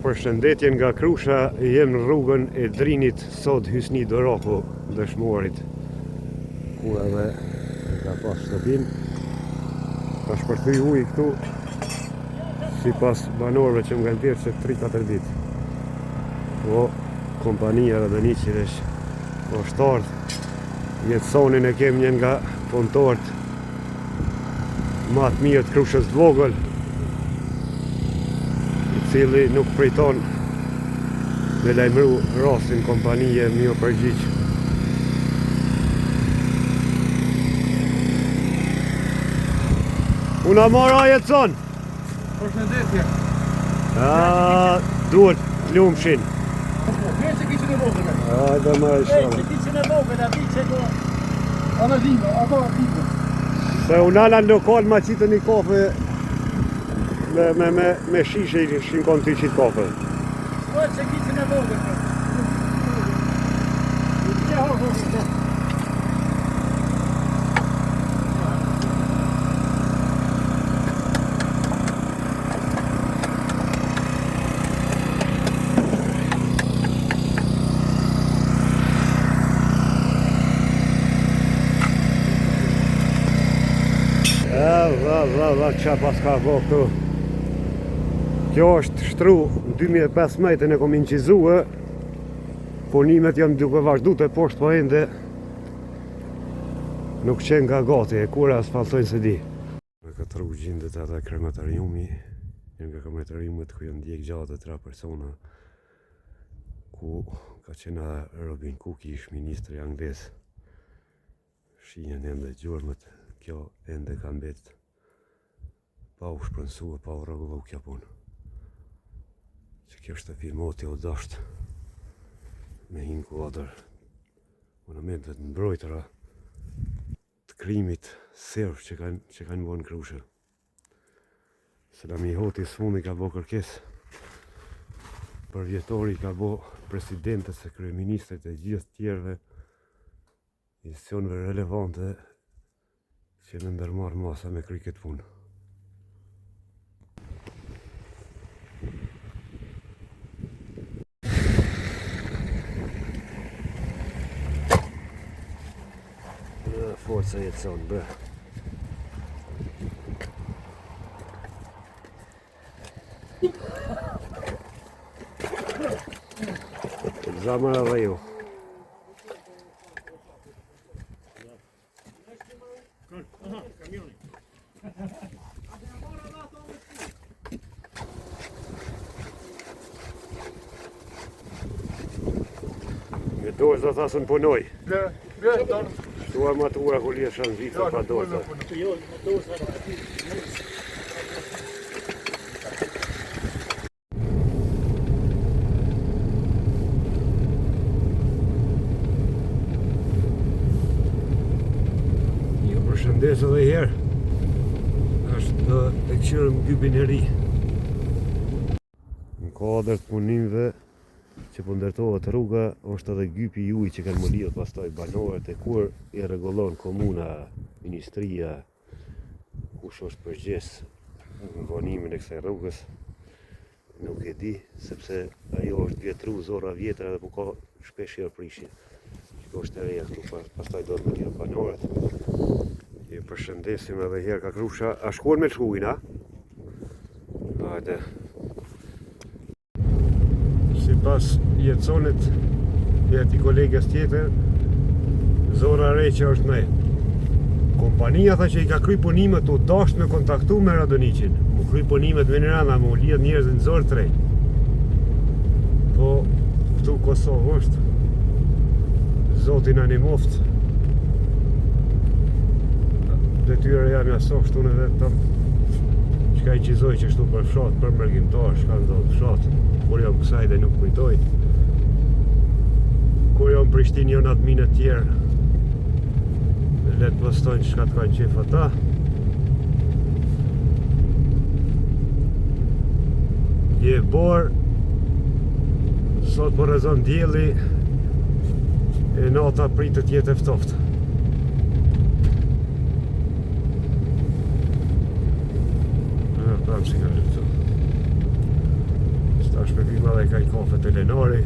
Përshëndetje nga Krusha, jem në rrugën e Drinit sot Hysni Doraku, dëshmorit, ku edhe e ka pas shtëpinë. Ka shpërthy uji këtu, sipas banorëve që më kanë thirrë që 3-4 ditë. Po, kompania Radoniqi veç është ardhë, Jetsonin e kem një nga punëtorët ma të mirë të Krushës të vogël, i cili nuk priton me lajmëru rastin kompanie me iu përgjigj. Una mora Jetson! Përshëndetje. A, duhet të lumshin. Mirë që kishin e vogël. Hajde më e shumë. Që kishin e vogël, a di që ko... Ana lindë, ato lindë. Se u nala në lokal ma qitën një kafe me, me, me, me shishe i ishin konë t'i qitë kafe. Po që kishin e vogël. Që ho, ho, ho. Dha, dha, dha, ça paska bo këtu Kjo është shtru në 2015 e kom inqizu e Punimet janë duke vazhdu te poshtë po ende Nuk qenka gati e kur e asfaltojnë s'e di Në këtë rrugë gjindet edhe krematoriumi, një nga krematoriumet ku janë djeg 63 persona, ku ka qenë edhe Robin Cook, ish ministri anglez. Shihen ende gjurmët, kjo ende ka mbet pa u shpronësu, pa u rregullu kjo punë. Që kjo shtëpi moti u dasht me hi n'kuadër monumentet të mbrojtura të krimit serb që kanë që kanë bërë në Krushë. Selami Hoti së fundi ka bo kërkesë përvjetori ka bo presidentës e kryeministrit e gjithë tjerëve institucioneve relevante që me ndërmarrë masa me kry këtë punë. Forca Jetson, bre. Zamër edhe ju. Me dorë do thasën punoj. Shtu armatura ku lihet në Zvicër pa dorë. Jo, me dorë. Ju përshëndes edhe herë është do e këqyrëm gypin e ri Në kuadër të punimve që po ndërtohet rruga është edhe gypi i ujit që kanë me lidhë pastaj banorët e kur i rregullon komuna, ministria, Kush është përgjegjës në vonimin e kësaj rrugës, nuk e di, sepse ajo është vjetru, zorra vjetër edhe po ka shpesh herë prishje. Kjo është e reja këtu, pastaj do të me lidhë banorët. Ju përshëndesim edhe herë ka Krusha. A shkuar me lëshu a? Hajde. Sipas Jetsonit e atij kolegës tjetër, zorra re që është me. Kompania tha që i ka kry punimet u dasht me kontaktu me Radoniqin. Mu kry punimet me një rana, mu lidh njerëzit në zorrë të re. Po, këtu Kosovë është. Zoti na nimoft. Detyra jam ja sot shtu në vetëm Çka i qizoj që shtu për fshat, për mërgimtar, çka ndodh fshat, kur jam kësaj dhe nuk kujtoj. Kur jam Prishtinë janë adminët tjerë, le të postojnë çka të kanë qef ata. Je borë, sot po rrezon dielli, e nata pritet jetë e ftoftë. E, pam si ka lëptu. Tash po pim edhe ka i kafe te Lenari.